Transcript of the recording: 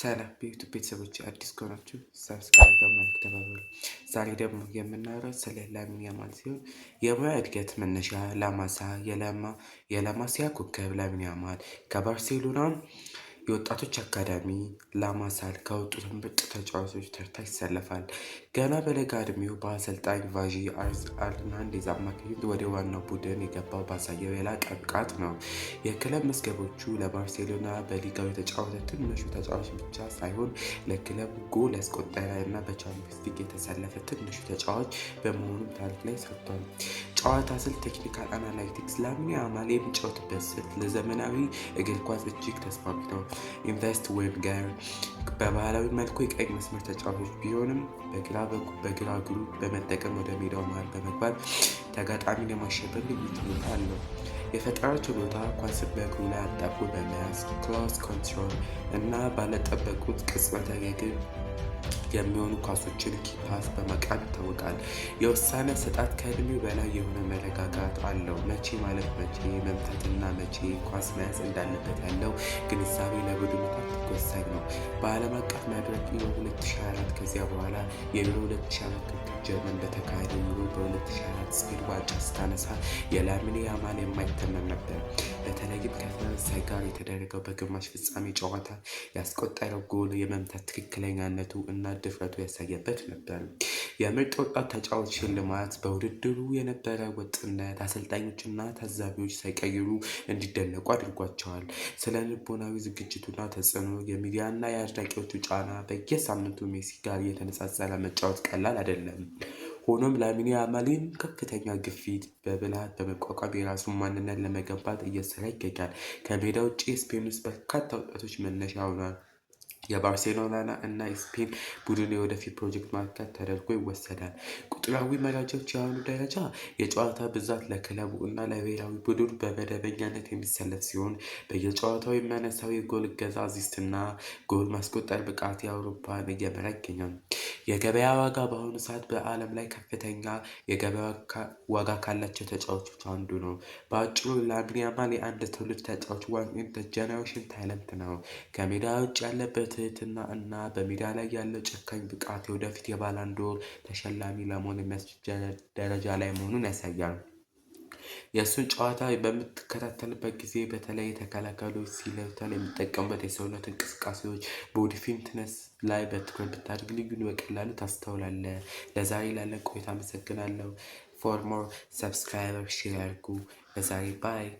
ሰላም የ YouTube ቤተሰቦች፣ አዲስ ከሆናችሁ subscribe በማድረግ ተባበሩ። ዛሬ ደግሞ የምናወራው ስለ ላሚን ያማል ሲሆን የሙያ እድገት መነሻ ላማሳ የላማሲያ ኮከብ ላሚን ያማል ከባርሴሎና የወጣቶች አካዳሚ ላማሳል ከወጡት ምርጥ ተጫዋቾች ተርታ ይሰለፋል። ገና በለጋ ዕድሜው በአሰልጣኝ ቫዢ ኤርናንዴዝ አማካኝነት ወደ ዋናው ቡድን የገባው ባሳየው የላቀ ብቃት ነው። የክለብ መዝገቦቹ ለባርሴሎና በሊጋው የተጫወተ ትንሹ ተጫዋች ብቻ ሳይሆን ለክለቡ ጎል ያስቆጠረ እና በቻምፒየንስ ሊግ የተሰለፈ ትንሹ ተጫዋች በመሆኑም ታሪክ ላይ ሰርቷል። ጨዋታ ስልት technical analytics። ላሚን ያማል የሚጫወትበት ስልት ለዘመናዊ እግር ኳስ እጅግ ተስማሚ ነው። Inverted winger በባህላዊ መልኩ የቀኝ መስመር ተጫዋቾች ቢሆንም በግራ እግሩ በመጠቀም ወደ ሜዳው መሃል በመግባት ተጋጣሚን የማሸበር ልዩ ችሎታ አለው። የፈጠራ ችሎታ ኳስን በእግሩ ላይ አጣብቆ በመያዝ close control እና ባለጠበቁት ቅጽበታዊ የግብ የሚሆኑ ኳሶችን key pass በማቅረብ ይታወቃል። የውሳኔ አሰጣጥ ከእድሜው በላይ የሆነ መረጋጋት አለው። መቼ ማለፍ፣ መቼ መምታትና መቼ ኳስ መያዝ እንዳለበት ያለው ግንዛቤ ለቡድኑ ታክቲክ ወሳኝ ነው። በዓለም አቀፍ መድረክ ዩሮ 2024፣ ከዚያ በኋላ የዩሮ 2024 ጀርመን በተካሄደው ዩሮ በ2024 ስፔን ዋንጫ ስታነሳ የላሚን ያማል የማይተመን ነበር። በተለይም ከፈረንሳይ ጋር የተደረገው በግማሽ ፍጻሜ ጨዋታ ያስቆጠረው ጎል የመምታት ትክክለኛነቱ እና ድፍረቱ ያሳየበት ነበር። የምርጥ ወጣት ተጫዋች ሽልማት በውድድሩ የነበረ ወጥነት አሰልጣኞችና ታዛቢዎች ሳይቀይሩ እንዲደነቁ አድርጓቸዋል። ስነ ልቦናዊ ዝግጅቱና ተጽዕኖ፣ የሚዲያና የአድናቂዎቹ ጫና፣ በየሳምንቱ ሜሲ ጋር እየተነጻጸረ መጫወት ቀላል አይደለም። ሆኖም ላሚን ያማል ከፍተኛ ግፊት በብልሃት በመቋቋም የራሱን ማንነት ለመገንባት እየሰራ ይገኛል። ከሜዳ ውጭ ስፔን ውስጥ በርካታ ወጣቶች መነሻ ሆኗል። የባርሴሎና እና የስፔን ቡድን የወደፊት ፕሮጀክት ማዕከል ተደርጎ ይወሰዳል። ቁጥራዊ መረጃዎች፣ የአሁኑ ደረጃ የጨዋታ ብዛት፣ ለክለቡ እና ለብሔራዊ ቡድኑ በመደበኛነት የሚሰለፍ ሲሆን በየጨዋታው የሚያነሳው የጎል እገዛ፣ assist እና ጎል ማስቆጠር ብቃት የአውሮፓን እየመራ ይገኛል። የገበያ ዋጋ፣ በአሁኑ ሰዓት በዓለም ላይ ከፍተኛ የገበያ ዋጋ ካላቸው ተጫዋቾች አንዱ ነው። በአጭሩ ላሚን ያማል የአንድ ትውልድ ተጫዋች፣ one in generation talent ነው። ከሜዳ ውጭ ያለበት ትህትና እና በሜዳ ላይ ያለው ጨካኝ ብቃት የወደፊት የባላንዶር ተሸላሚ ለመሆን የሚያስችል ደረጃ ላይ መሆኑን ያሳያል። የእሱን ጨዋታ በምትከታተልበት ጊዜ በተለይ ተከላካዮች ሲለዩታል የሚጠቀሙበት የሰውነት እንቅስቃሴዎች፣ body fitness ላይ በትኩረት ብታደርግ ልዩን በቀላሉ ታስተውላለህ። ለዛሬ ላለን ቆይታ አመሰግናለሁ። For more subscribe፣ share አድርጉ። ለዛሬ bye።